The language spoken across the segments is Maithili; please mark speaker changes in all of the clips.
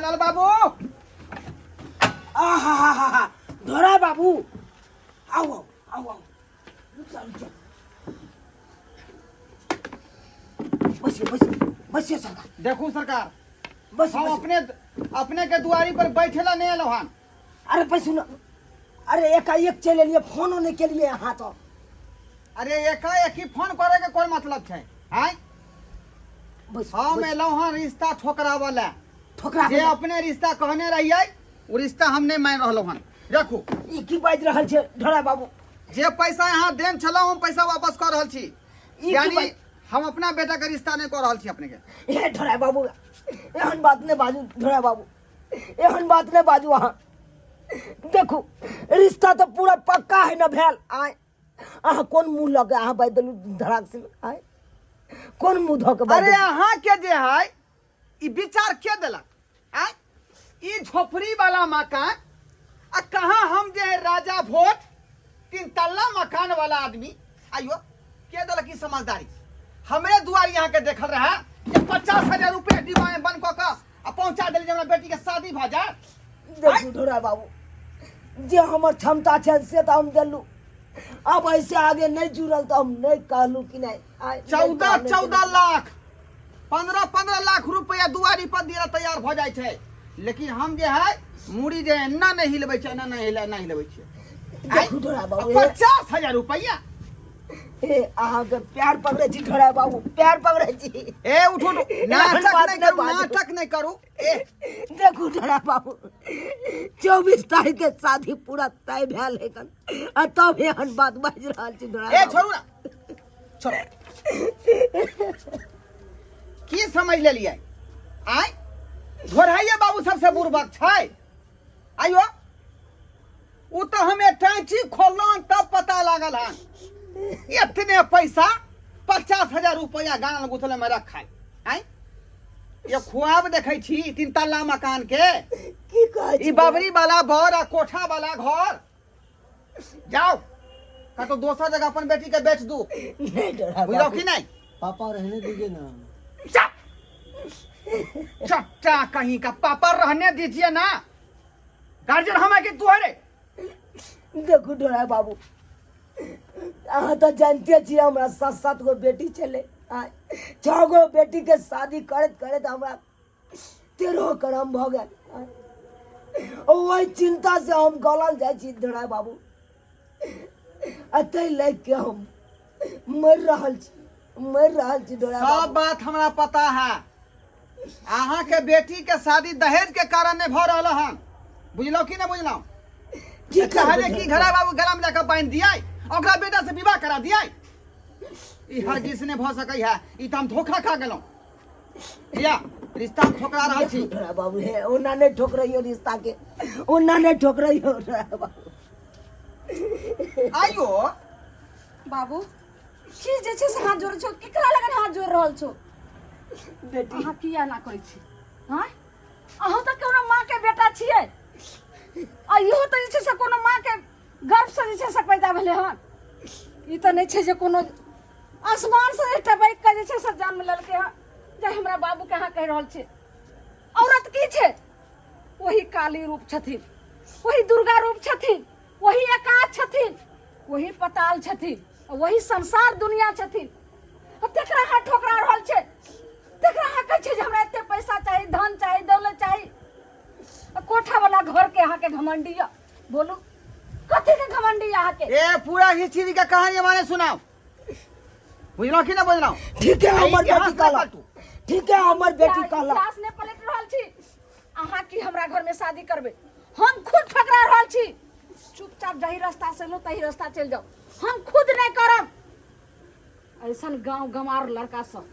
Speaker 1: लाल बाबू।
Speaker 2: आहा हा हा हा, धोरा बाबू, आओ आओ आओ आओ, रुक जाओ रुक जाओ, बसिए बसिए बसिए सरकार।
Speaker 1: देखू सरकार,
Speaker 2: बस
Speaker 1: हम
Speaker 2: बस।
Speaker 1: अपने अपने के दुआरी पर बैठेला नहीं एलहुँ हन।
Speaker 2: अरे पैसू न, अरे एकाएक चलि एलियै, फोनो नहि केलियै अहाँ तऽ।
Speaker 1: अरे एकाएक ही फोन करे के कोन मतलब छै? आँय?
Speaker 2: बस।
Speaker 1: हम
Speaker 2: बस।
Speaker 1: एलहुँ हन रिश्ता ठोकराबऽ लए।
Speaker 2: ठोकरा
Speaker 1: जे अपने रिश्ता कहने रहियै ओ रिश्ता हम नहि मानि रहलहुँ हन। देखू,
Speaker 2: ई की बाजि रहल छै ढोरा बाबू?
Speaker 1: जे पैसा यहाँ देन छलहुँ हम पैसा वापस कऽ रहल छी।
Speaker 2: ई की
Speaker 1: यानी हम अपना बेटा के रिश्ता नहीं कऽ रहल छी अपने के।
Speaker 2: हे ढोरा बाबू, एहन बात नहि बाजू ढोरा बाबू, एहन बात नहि बाजू। अहाँ देखू, रिश्ता तऽ पूरा पक्का है न भेल। आय, अहाँ कोन मुँह लऽ के अहाँ बाजि देलहुँ धड़ाक से? आय, कोन मुँह धऽ के बाजि
Speaker 1: अरे
Speaker 2: देलहुँ?
Speaker 1: अहाँ के जे है ई विचार के देलक? आय, ई झोपड़ी वाला मकान आ कहाँ हम जे है राजा भोज तीन तल्ला मकान वाला आदमी। आइयो के देलक ई समझदारी? हमरे दुआरी यहाँ के देखल रहा जे 50,000 रुपया डिब्बा में बंद कऽ कऽ आ पहुंचा देली जे हमरा बेटी के शादी भऽ जाए।
Speaker 2: देखू ढोरा बाबू, जे हमर क्षमता छै से तऽ हम देलहुँ। अब ऐसे आगे नहीं जुड़ल तऽ हम नहीं कहलहुँ कि नहीं। आइ नहि
Speaker 1: 14
Speaker 2: कहने
Speaker 1: 14 लाख, 15 15 लाख रुपया दुआरी पर दिया तैयार भऽ जाइ छै, लेकिन हम जे है मूड़ी जे एना नहि हिलबै छै, एना नहि हिल, एना हिलबै छियै।
Speaker 2: देखू ढोरा बाबू,
Speaker 1: 50,000 रुपया।
Speaker 2: हे, अहाँके प्यार पकड़ै छी ढोरा बाबू, प्यार पकड़ै छी।
Speaker 1: ए उठू उठू,
Speaker 2: एहन
Speaker 1: नाटक
Speaker 2: बात
Speaker 1: नहि
Speaker 2: नहि
Speaker 1: करू।
Speaker 2: बाजू।
Speaker 1: नाटक नहि करू ए।
Speaker 2: देखू ढोरा बाबू, 24 तारीख के शादी पूरा तय भेल है कन आ तब एहन बात बाजि रहल छी ढोरा
Speaker 1: ए
Speaker 2: बाबू।
Speaker 1: छोड़ू ना, छोड़ू। की समझ लेलियै? आय, घोड़ाइए बाबू सबसे बुड़बक छै? आइयो ओ तऽ हम अटैची खोललहुँ तब पता लागल हन इतने पैसा 50,000 रुपया गानल गुथले में रखल। आय, ये खुआब देखै छी तीन तल्ला मकान के।
Speaker 2: की कहै
Speaker 1: ई
Speaker 2: छी?
Speaker 1: बबरी वाला बर आ कोठा वाला घर। जाओ कतौ दोसर जगह अपन बेटी के बेच दू।
Speaker 2: नहीं डरा
Speaker 1: बुझलौ
Speaker 2: बाबू।
Speaker 1: कि नहीं?
Speaker 3: पापा रहने दीजिए ना।
Speaker 1: चुप चट्टा कहीं का, पापा रहने दीजिए ना। गार्जियन हम है कि तू है रे?
Speaker 2: देखू डोरा बाबू, अहाँ तऽ जानते छियै हमरा सात सात गो बेटी छलै। आँय, छओ गो बेटीके शादी करैत करैत हमरा 13 करम भऽ गेल। आँय, ओहि चिन्तासँ हम गलल जाइ छी डोरा बाबू, आ ताहि लागि के हम मरि रहल छी, मरि रहल छी डोरा
Speaker 1: सब
Speaker 2: बाबू।
Speaker 1: बात हमरा पता है। अहाँ के बेटी के शादी दहेज के कारण नहीं भऽ रहल हन, बुझलौ कि नहीं बुझलौ?
Speaker 2: की करबै
Speaker 1: चाहले कि
Speaker 2: डोरा
Speaker 1: घरा बाबू गला में जाकर बांधि दिया, ओकरा बेटा से विवाह करा दिया। ई हरगिज नहीं भऽ सकै है। ई तऽ हम धोखा खा गेलहुँ। या रिश्ता हम ठोकरा रहल छी।
Speaker 2: डोरा बाबू, हे ओना नहि ठोकरैयो रिश्ता के, ओना नहि ठोकरैयो डोरा बाबू।
Speaker 1: आइयो
Speaker 4: बाबू, की जे छै से हाथ जोड़ै छौ? केकरा लगन हाथ जोड़ रहल छौ?
Speaker 2: बेटी,
Speaker 4: अहाँ किया एना करै छी? हँ, अहूँ तऽ कोनो माँ के बेटा छियै आ इहो तऽ जे छै से कोनो माँ के गर्भसँ जे छै से पैदा भेलै हन। ई तऽ नहि छै जे कोनो आसमान से टपकि कऽ जे छै से जन्म लेलकै हन जे हमरा बाबूके अहाँ कहि रहल छियै। औरत की छै? वही काली रूप छथिन, वही दुर्गा रूप छथिन, वही आकाश छथिन, वही पताल छथिन, वही संसार दुनिया छथिन। आ तेकरा अहाँ ठोकरा रहल छै, तेकरा अहाँ कहै छै जे हमरा एते पैसा चाही, धन चाही, दौलत चाही, आ कोठा वाला घर के अहाँके घमंडी यऽ। बोलू, कथी के घमंडी यऽ अहाँके?
Speaker 1: ए पूरा हिस्ट्री के कहानी हमारे सुनाओ, बुझलौ कि ना बुझलौ?
Speaker 2: ठीक है, हमर
Speaker 1: इतिहास
Speaker 2: बेटी
Speaker 1: नहि
Speaker 2: कहलक।
Speaker 1: पलटू।
Speaker 2: ठीक है, हमर बेटी कहलक।
Speaker 4: इतिहास नहि पलटि रहल छी अहाँ। की हमरा घर में शादी करबै? हम खुद ठकरा रहल छी। चुपचाप जाहि रास्ता से एलहुँ ताहि रास्ता चलि जाउ। हम खुद नहि करब ऐसन गांव गंवार लड़का सब।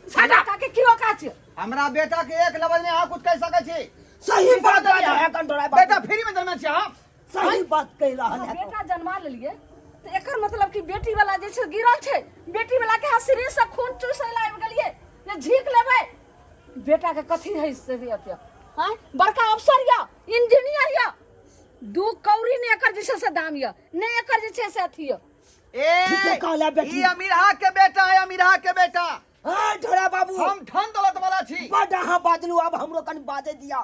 Speaker 4: लड़का के की औकात छै?
Speaker 1: हमरा बेटा के एक लबल में अहाँ कुछ कह सकै छी?
Speaker 2: सही बात बाजै है कंटोरा बाबू।
Speaker 1: बेटा फ्री में जन्मल छी अहाँ।
Speaker 2: सही बात कहि रहल है।
Speaker 4: बेटा जन्मा लेलिए तऽ एकर मतलब कि बेटी वाला जे छै गिरल छै? बेटी वाला के अहाँ शरीर से खून चूसै लए आबि गेलियै जे झीक लेबै? बेटा के कथी है से अते? आँय, बड़का अफसर यऽ, इंजीनियर यऽ, दू कौड़ी ने एकर जे छै से दाम यऽ, ने एकर जे छै से अथी यऽ।
Speaker 1: ए
Speaker 2: ठीके कहला बेटी।
Speaker 1: ई अमीरहा के बेटा है, अमीरहा के बेटा।
Speaker 2: हाँ ढोरा बाबू,
Speaker 1: हम धन दौलत वाला छी।
Speaker 2: बड अहाँ बाजलू, आब हमरो कनि बाजे दिया।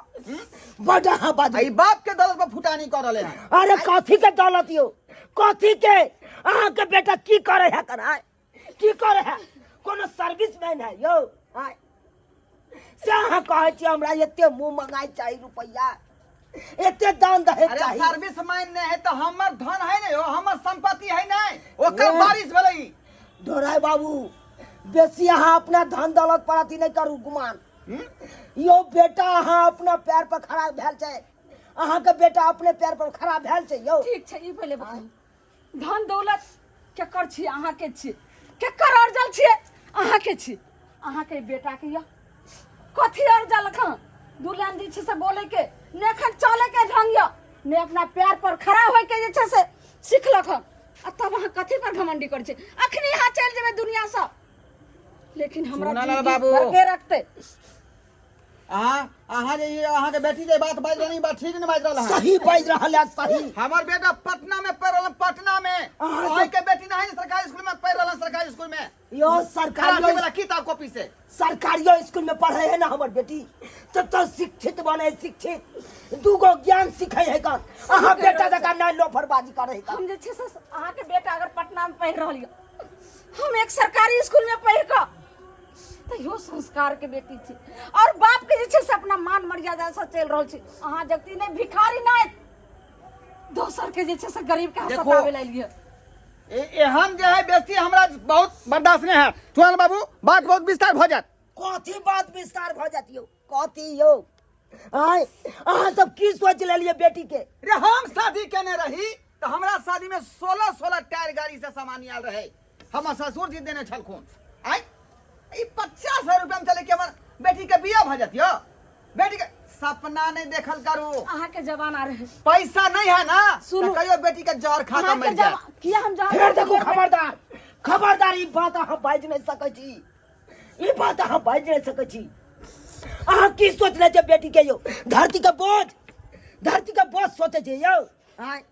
Speaker 2: बड अहाँ बाजलू।
Speaker 1: ई बाप के दौलत पर फुटानी कर रहले हन।
Speaker 2: अरे कथी के दौलत यौ, कथी के? अहाँ के बेटा की करे है कराय, की करे है? कोनो सर्विस मैन है यौ? आय से अहाँ कहै छी हमरा एते मुँह मंगाइ चाही रुपैआ, एते दान दहेज
Speaker 1: अरे
Speaker 2: चाही।
Speaker 1: सर्विस मैन नहीं है तो हमर धन है नहीं हो, हमर संपत्ति है नहीं, ओकर
Speaker 2: ए।
Speaker 1: बारिश भेलै।
Speaker 2: ढोराय बाबू, बेसी अहाँ अपना धन दौलत पर अथी नहीं करू गुमान। यो बेटा अहाँ अपना पैर पर खड़ा भेल छै, अहाँके बेटा अपने पैर पर खड़ा भेल छै यौ।
Speaker 4: ठीक छै, ई पहिले बताउ धन दौलत केकर छी? अहाँके छी। केकर अर्जल छियै? अहाँके छी। अहाँके बेटाके यऽ कथी अर्जल? एखन दू लाइन जे छै से बोलैके ने एखन चलैके ढंग यऽ, ने अपना पैर पर खड़ा होइके जे छै से सिखलक हन, आ तब अहाँ कथी पर घमंडी करै छी? अखनी अहाँ चलि जेबै दुनियासँ, लेकिन हमरा
Speaker 1: सुनऽ
Speaker 4: जिंदगी
Speaker 1: बाबू।
Speaker 4: भर के रखतै।
Speaker 1: अहाँ अहाँ जे ई अहाँके बेटी जे बात बाजि रहल, ई बात ठीक नहि बाजि रहल हन।
Speaker 2: सही बाजि रहल है, सही।
Speaker 1: हमर बेटा पटना में पढ़ रहल, पटना में।
Speaker 2: अहाँ सब-
Speaker 1: अहाँ के बेटी नहीं सरकारी स्कूल में पढ़ रहल, सरकारी स्कूल में
Speaker 2: यो सरकारी
Speaker 1: वाला किताब कॉपी से।
Speaker 2: सरकारियो स्कूल में पढ़े है ना हमर बेटी, तब तो शिक्षित बने, शिक्षित दूगो ज्ञान सीखे है कन। अहाँ बेटा जकाँ नहीं लोफरबाजी करे है कन।
Speaker 4: हम जे छै से अहाँके बेटा अगर पटना में पढ़ि रहल यऽ, हम एक सरकारी स्कूल में पढ़ि कऽ तैयो संस्कार के बेटी छी और बाप के जे छै से अपना मान मर्यादा से चलि रहल छी। अहाँ जगती नहि भिखारी नहि दोसर के जे छै से गरीब के
Speaker 1: देखो।
Speaker 4: सतावे ला एलियै।
Speaker 1: एहन जे है बेसी हमरा बहुत बर्दाश्त नहीं है चुनल बाबू, बात बहुत विस्तार भऽ जायत।
Speaker 2: कथी बात विस्तार भऽ जायत यौ? कथी यौ? आय अहाँ सब की सोच लेलियै बेटी के?
Speaker 1: रे हम शादी केने रही तऽ हमरा शादी में 16 16 टायर गाड़ी से सामान आयल रहे, हमर ससुर जी देने छलखुन। आय ई 50,000 रुपया में चले के हमर बेटी के बियाह भऽ जात यौ। बेटी के सपना नहीं देखल करू।
Speaker 4: अहाँके जमाना रहे,
Speaker 1: पैसा नहीं है ना।
Speaker 4: सुनू।
Speaker 1: तऽ कहियो बेटी के जर खा के
Speaker 4: अहाँके
Speaker 1: मरि जायत।
Speaker 4: किया हम जहाँ
Speaker 2: फेर देखू, खबरदार खबरदार, ई बात अहाँ बाजि नहि सकै छी, ई बात अहाँ बाजि नहि सकै छी। अहाँ की सोचने छै बेटी के यौ? धरती के बोझ, धरती के बोझ सोचै छै यौ। आँय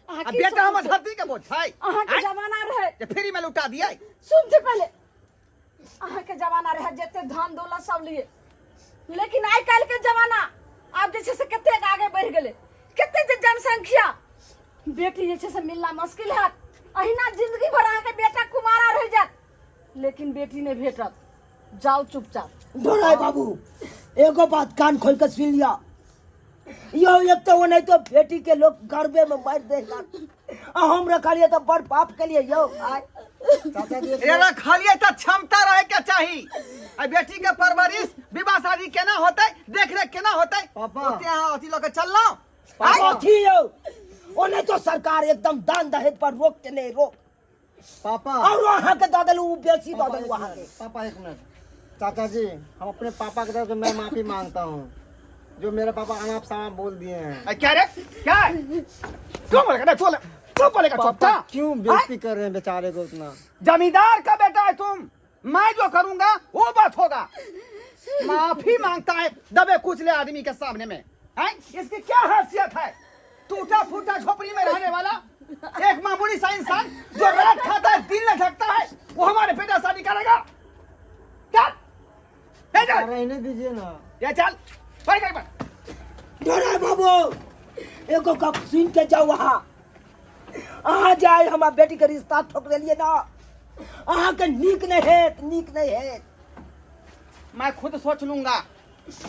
Speaker 4: अहाँ
Speaker 1: आ
Speaker 4: की
Speaker 1: बेटा
Speaker 4: सोचै
Speaker 1: हमर
Speaker 4: छी?
Speaker 1: धरती के बोझ छै?
Speaker 4: अहाँके
Speaker 1: आँय?
Speaker 4: जमाना रहे
Speaker 1: जे फ्री में लुटा दियै।
Speaker 4: सुनते पहले, अहाँके जमाना रहे जते धन दौलत सब लिए, लेकिन आइ काल्हि के जमाना आब जे छै से कतेक आगे बढ़ि गेलै, कते जे जनसंख्या, बेटी जे छै से मिलना मुश्किल हैत। अहिना जिंदगी भर अहाँके बेटा कुमारा रहि जायत, लेकिन बेटी नहि भेटत। जाउ चुपचाप।
Speaker 2: ढोराय बाबू, एगो बात कान खोल के सुन लिया यो, एक तो वो नहीं तो बेटी के लोग गर्भे में मार देगा, आ हम रखलिए तो बड़ पाप के लिए यो। आय
Speaker 3: चाचा जी, एक
Speaker 1: ए रखलियै तऽ क्षमता रहे के चाही। आ बेटी के परवरिश विवाह शादी केना होतै, देख रेख केना होतै,
Speaker 3: पापा।
Speaker 1: ओते अहाँ अथी लऽ के चललहुँ। आय?
Speaker 2: कथी यो? ओ नहीं तो सरकार एकदम दान दहेज पर रोक के नहीं रोक।
Speaker 3: पापा।
Speaker 2: और अहाँ के दऽ देलू, उ बेसी दऽ
Speaker 3: पापा,
Speaker 2: देलू
Speaker 3: एक
Speaker 2: अहाँ
Speaker 3: मिनट,
Speaker 2: के।
Speaker 3: पापा एक मिनट। चाचा जी, हम अपने पापा की तरफ से मैं माफी मांगता हूँ, जो मेरे पापा अनाप शनाप बोल दिए हैं।
Speaker 1: आ, क्या रे, क्या है? क्यों बोलेगा? नहीं, बोले, क्यों बोलेगा?
Speaker 3: पापा
Speaker 1: चुपचाप।
Speaker 3: क्यों बेइज्जती कर रहे हैं बेचारे को उतना?
Speaker 1: जमींदार का बेटा है तुम, मैं जो करूंगा वो बात होगा। माफी मांगता है दबे कुचले आदमी के सामने में, हैं? इसकी क्या हैसियत है? टूटा फूटा झोपड़ी में रहने वाला एक मामूली सा इंसान जो रात खाता है दिन में झकता है, वो हमारे बेटा शादी करेगा? चल ए चल।
Speaker 3: रहने दीजिए ना।
Speaker 1: ये चल बैठ बैठ बैठ।
Speaker 2: ढोरा बाबू, एगो गप सुन के जाओ। अहाँ अहाँ जाय हमरा बेटी के रिश्ता ठोकरेलिए ना, अहाँ के नीक नहीं हेत, नीक नहीं हेत।
Speaker 1: मैं खुद सोच लूंगा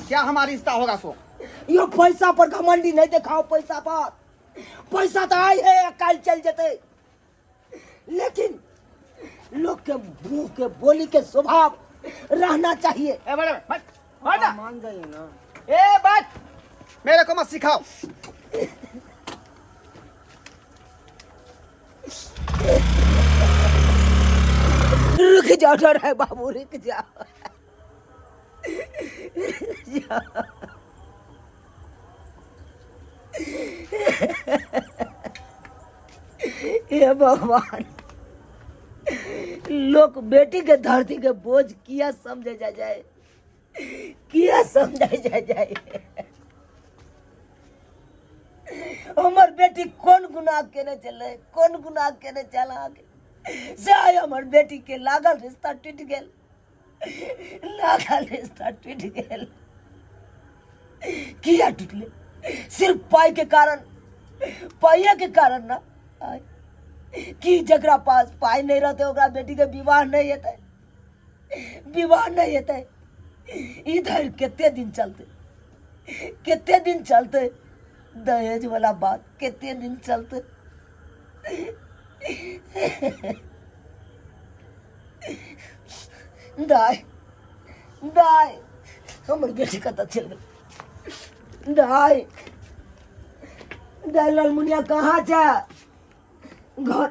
Speaker 1: क्या हमारा रिश्ता होगा सो।
Speaker 2: यो पैसा पर घमंडी नहीं दिखाओ, पैसा पर। पैसा तो आए है कल चल जते, लेकिन लोग के मुंह के बोली के स्वभाव रहना चाहिए।
Speaker 1: ए बैठ बैठ बैठ ना।
Speaker 3: मान जाइए ना।
Speaker 1: ए बैठ, मेरे को मत सिखाओ।
Speaker 2: रुक जाओ डर है बाबू, रुक जाओ, रुक जाओ। हे भगवान, लोग बेटी के धरती के बोझ किया समझे जा जाए, किया समझे जा जाए? हमर बेटी कोन गुनाह केने चले, कोन गुनाह केने चला? से आइ हमर बेटीके लागल रिश्ता टूटि गेल, लागल रिश्ता टूटि गेल। किया टूटले? सिर्फ पाई के कारण, पाइये के कारण ना। आय कि जकरा पास पाई नहीं रहते ओकरा बेटी के विवाह नहीं हेतै, विवाह नहीं हेतै। इधर कते दिन चलते, कते दिन चलते दहेज वाला बात, कते दिन चलते। दाय दाय हमर बेटी कतऽ चलि गेल? दाय दाय लालमुनिया कहाँ छै घर?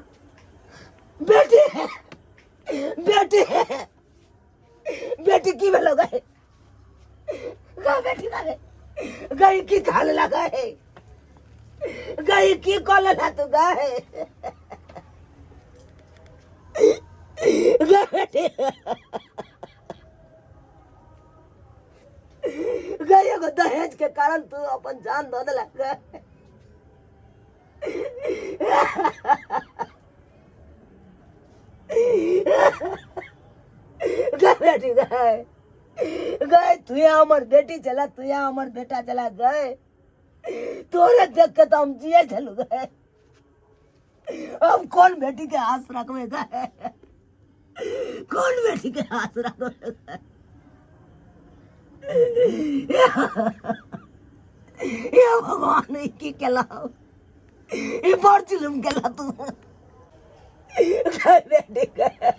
Speaker 2: बेटी बेटी बेटी की भेलो गए? गए बेटी गए गई की खा लेला गए? गई की कऽ लेला तू गए? गए बेटी गई, एगो दहेज के कारण तू अपन जान दऽ देला गए। गए बेटी गए गए, तू हमर बेटी चला, तू हमर बेटा चला गए। तोरे देख के तो हम जिए छलू गए। हम कौन बेटी के आस रखबे गए? कौन बेटी के आस रखबे गए? हे भगवान, ई की केला? ई बड़ जुलुम केला तू गए बेटी गए।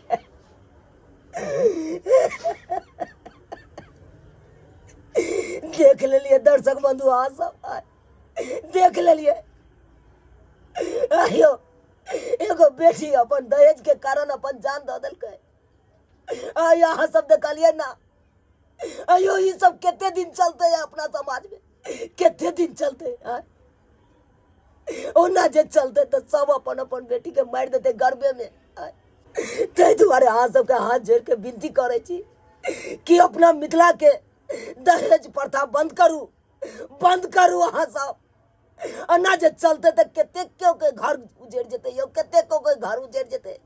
Speaker 2: देख लेलिए दर्शक बंधु, अहाँ सब देख लेलिए। आयो एगो बेटी अपन दहेज के कारण अपन जान दऽ देलकै। आयो अहाँ सब देखलिए ना? आयो ई सब कते दिन चलते है अपना समाज में? कते दिन चलते है? ओना जे चलते तऽ सब अपन अपन बेटी के मारि देते गर्भे में। ताहि दुआरे अहाँ सबके हाथ जोड़ि के विनती करै छी कि अपना मिथिला के दहेज प्रथा बंद करू, बंद करू अहाँ सब। एना जे चलते तऽ कतेक केओ के घर उजड़ि जेतै यौ, कतेक केओ के घर उजड़ि जेतै।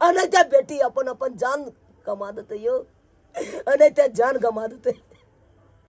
Speaker 2: एनाहिते बेटी अपन अपन जान कमा देतै यौ, एनाहिते जान गमा देतै।